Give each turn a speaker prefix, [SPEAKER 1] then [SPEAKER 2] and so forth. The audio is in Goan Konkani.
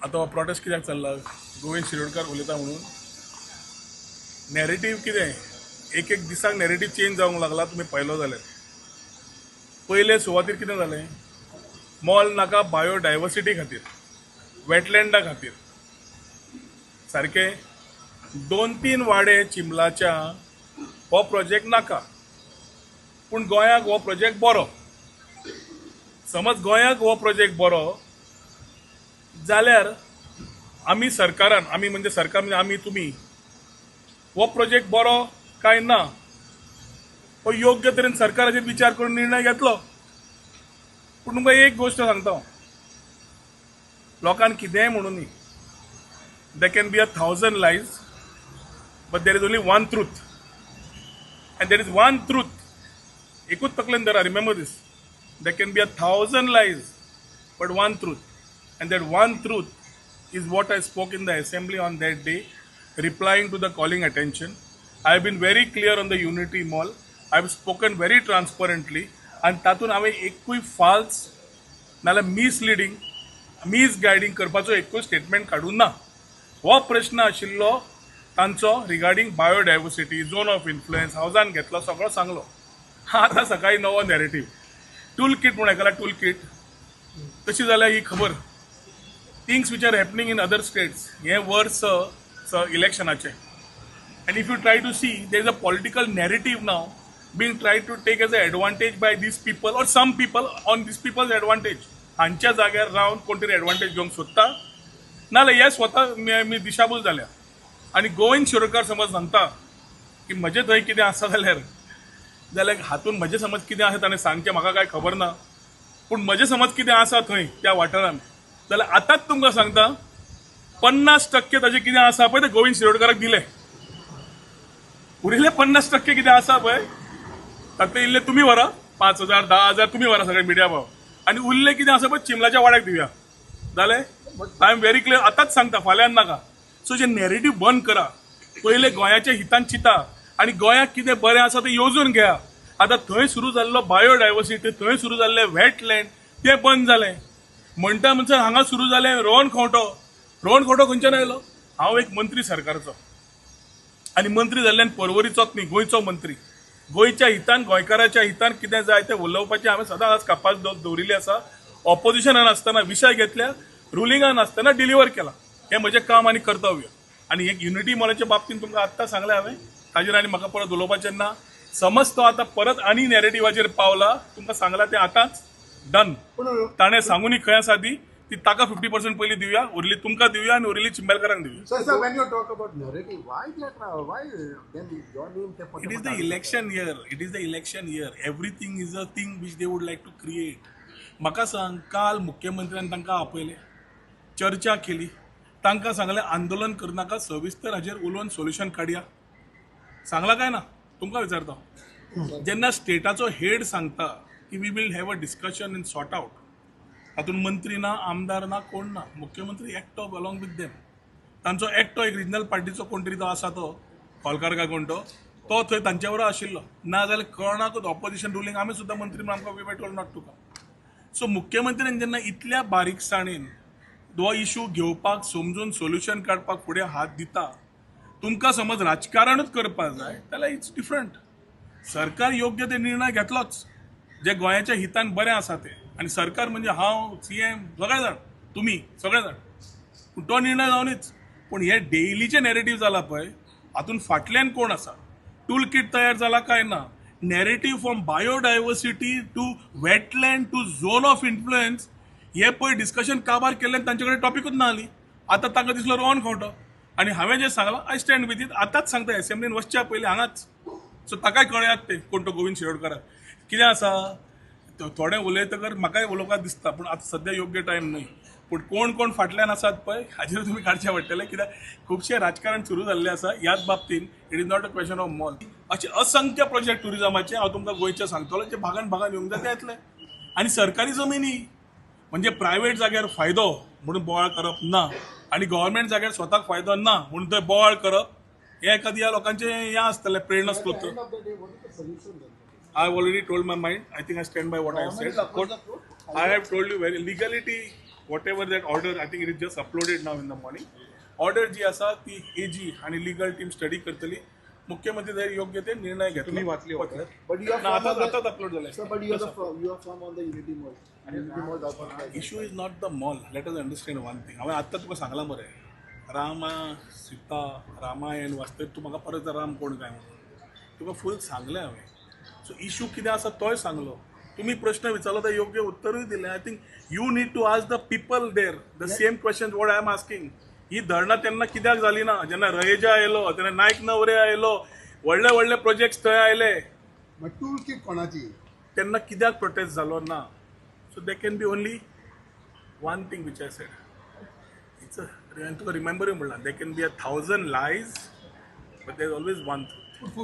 [SPEAKER 1] आतां हो प्रोटेस्ट कित्याक चल्ला? गोविंद शिरोडकार उलयता म्हणून. नॅरेटीव कितें, एक एक दिसाक नॅरेटीव चेंज जावंक लागला. तुमी पळयलो जाल्यार पयले सुवातेर कितें जालें? मॉल नाका बायोडायवर्सिटी खातीर, वेटलँडा खातीर. सारकें, दोन तीन वाडे चिंबलाच्या हो प्रोजेक्ट नाका, पूण गोंयाक हो प्रोजेक्ट बरो. समज गोंयाक हो प्रोजेक्ट बरो जाल्यार आमी सरकारान, आमी म्हणजे सरकार म्हणजे आमी तुमी, हो प्रोजेक्ट बरो काय ना हो योग्य तरेन सरकाराचेर विचार करून निर्णय घेतलो. पूण तुमकां एक गोश्ट सांगता हांव, लोकांक कितेंय म्हणूनी, there can be a thousand lies, but there is only one truth, and there is one truth. एकूच तकलेन धरा, remember this: there can be a thousand lies but one truth, and that one truth is what I spoke in the assembly on that day, replying to the calling attention. I have been very clear on the Unity Mall. I have spoken very transparently, आनी तातूंत हांवें एकूय फाल्स नाल्यार मिसलिडींग, मिसगायडींग करपाचो एकूय स्टेटमेंट काडूंक ना. हो प्रश्न आशिल्लो तांचो regarding biodiversity, zone of influence, हावजान घेतलो, सगळो सांगलो. आतां सकाळी नवो नॅरेटीव, टूल किट म्हूण आयकला? टूल किट तशी जाल्यार ही खबर, things which are happening in other states. हें वर्स इलेक्शनाचें, and if you try to see, there is a political narrative now being try to take as a advantage by these people or some people on these people's advantage. हांच्या जाग्यार रावन कोण तरी एडवांटेज घेवंक सोदता, नाजाल्यार हे स्वता मी दिशाभूल जाल्या. आनी गोविंद शिरोडकार समज सांगता की म्हजें थंय कितें आसा जाल्यार हातून म्हजें समज कितें आसा ताणें सांगचें, म्हाका कांय खबर ना. पूण म्हजें समज कितें आसा थंय त्या वाठारांत जाल्यार आतांच तुमकां सांगता, 50% ताजें कितें आसा पळय तें गोविंद शिरोडकाराक दिलें. उरिल्ले 50% कितें आसा पळय तातूंतले इल्ले तुमी व्हरा, 5,000, 10,000 तुमी व्हरा सगळे मिडिया भाव, आनी उरले कितें आसा पळय चिंबलाच्या वाड्याक दिवया. जालें? I am very clear. आतांच सांगता, फाल्यां नाका. सो जे नॅरेटीव बंद करा. पयले गोंयाच्या हितान चिंता आनी गोंयाक कितें बरें आसा तें येवजून घेया. आतां थंय सुरू जाल्लो बायोडायवर्सिटी, थंय सुरू जाल्लें वेटलँड, तें बंद जालें म्हणटा म्हणसर हांगा सुरू जालें रोहन खंवटो. रोहन खंवटो खंयच्यान आयलो? हांव एक मंत्री सरकारचो, आनी मंत्री जाल्ल्यान परवरीचोच न्ही, गोंयचो मंत्री. गोंयच्या हितान, गोंयकाराच्या हितान कितें जाय तें उलोवपाचें हांवें सदांच कापास दवरिल्ली आसा. ऑपोजिशनान आसतना विशय घेतल्या, रुलिंगान आसतना डिलिव्हर केला. हें म्हजें काम आनी कर्तव्य. आनी एक युनिटी मॉलाच्या बाबतींत तुमकां आत्तां सांगलें हांवें, ताजेर आनी म्हाका परत उलोवपाचें ना. समज तो आतां परत आनी नॅरेटिवाचेर पावला, तुमकां सांगलां तें आतांच डन.
[SPEAKER 2] पूण
[SPEAKER 1] ताणें सांगूनी खंय आसा ती ती, ताका 50% पयलीं दिवया, उरली तुमकां दिवया आनी उरिल्ली चिंबेलकारांक दिवया.
[SPEAKER 2] So, sir, when you talk about narrative, why that? Why then your name?
[SPEAKER 1] It is the election year. It is the election year. Everything is a thing which they would like to create. म्हाका सांग, काल मुख्यमंत्र्यान तांकां आपयले, चर्चा केली, तांकां सांगलें आंदोलन करनाका, सविस्तर हाजेर उलोवन सोल्युशन काडया. सांगला काय ना? तुमकां विचारता. जेन्ना स्टेटाचो हेड सांगता की we will have a discussion and sort out, हातूंत मंत्री ना, आमदार ना, कोण ना, मुख्यमंत्री एकटो अलॉंग विथ देम, तांचो एकटो एक रिजनल पार्टीचो कोण तरी तो आसा, तो खोलकार काय कोण तो, तो थंय तांचे बरोबर आशिल्लो. ना जाल्यार कळनाकूच ऑपोजिशन रुलींग, आमी सुद्दां मंत्री म्हणून आमकां we told not to come. So मुख्यमंत्र्यान जेन्ना इतल्या बारीकसाणेन हो इशू घेवपाक, समजून सोल्युशन काडपाक फुडें हात दिता, तुमकां समज राजकारणूच करपाक जाय जाल्यार it's different. सरकार योग्य ते निर्णय घेतलोच जे गोंयाच्या हितान बरें आसा तें. आनी सरकार म्हणजे हांव, सीएम, सगळे जाण, तुमी सगळे जाण. पूण तो निर्णय जावनूच. पूण हे डेलीचे नॅरेटीव जाला पळय, हातूंत फाटल्यान कोण आसा, टूल किट तयार जाला काय ना, narrative from biodiversity to wetland to zone of influence, हे पळय डिस्कशन काबार केल्ल्यान तांचे कडेन टॉपिकूच ना आली. आतां तांकां दिसलो रोहन खंवटो. आनी हांवें जें सांगलां, I stand with it. आतांच सांगता, एसेंब्लीन वचच्या पयलीं हांगाच. सो ताकाय कळयात ते कोण तो गोविंद शिरोडकाराक कितें आसा. थोडें उलयतकर म्हाकाय उलोवपाक दिसता, पूण आतां सद्या योग्य टायम न्हय. पूण कोण कोण फाटल्यान आसात पळय हाजेर तुमी काडचें पडटलें, कित्याक खुबशें राजकारण सुरू जाल्लें आसा ह्याच बाबतींत. It is not a question of mall. अशे असंख्य प्रोजेक्ट टुरिजमाचे हांव तुमकां गोंयचे सांगतलो, जे भागान भागान येवंक जाय ते येतले. आनी सरकारी जमिनी म्हणजे प्रायवेट जाग्यार फायदो म्हणून बोवाळ करप ना, आनी गव्हर्मेंट जाग्यार स्वताक फायदो ना म्हणून थंय बोवाळ करप, हें एखादी ह्या लोकांचें हें आसतलें प्रेरणा स्त्रोत.
[SPEAKER 2] At the end of the day, what is the solution then?
[SPEAKER 1] I have already told my mind. I think I stand by what I have
[SPEAKER 2] Government
[SPEAKER 1] said.
[SPEAKER 2] will approach the court?
[SPEAKER 1] I have told you very legality. Whatever that order, I think it is just uploaded now in the morning. Order जी आसा ती एजी आनी लिगल टीम स्टडी करतली. मुख्यमंत्री जर योग्य ते निर्णय घेतले.
[SPEAKER 3] तुम्ही वाचली order?
[SPEAKER 2] But you are
[SPEAKER 1] ना,
[SPEAKER 2] firm
[SPEAKER 1] आतां
[SPEAKER 2] on the-
[SPEAKER 1] आतांच अपलोड जालें.
[SPEAKER 2] Sir, but you are firm on the Unity Mall. Unity Mall जावपाक.
[SPEAKER 1] Issue is not the mall. Let us understand one thing. हांवें आत्तां तुका सांगलां मरे, रामा सीता रामायण वाचतकीर तूं म्हाका परत राम कोण काय म्हणून तुका फूल सांगलें हांवें. सो इशू कितें आसा तोय सांगलो. तुमी प्रश्न विचारलो तर योग्य उत्तरूय दिलें. I think you need to ask the people there the same question what I am asking. ही धरणां तेन्ना कित्याक जाली ना? जेन्ना रहेजा आयलो, तेन्ना नायक नवरे आयलो, व्हडले व्हडले प्रोजेक्ट्स थंय आयले.
[SPEAKER 2] मग टूल किट कोणाची?
[SPEAKER 1] तेन्ना कित्याक प्रोटेस्ट जालो ना? So there can be only one thing which I said. It's a, हांवें तुका रिमेंबरूय म्हणलां, there can be a thousand lies but there is always one truth.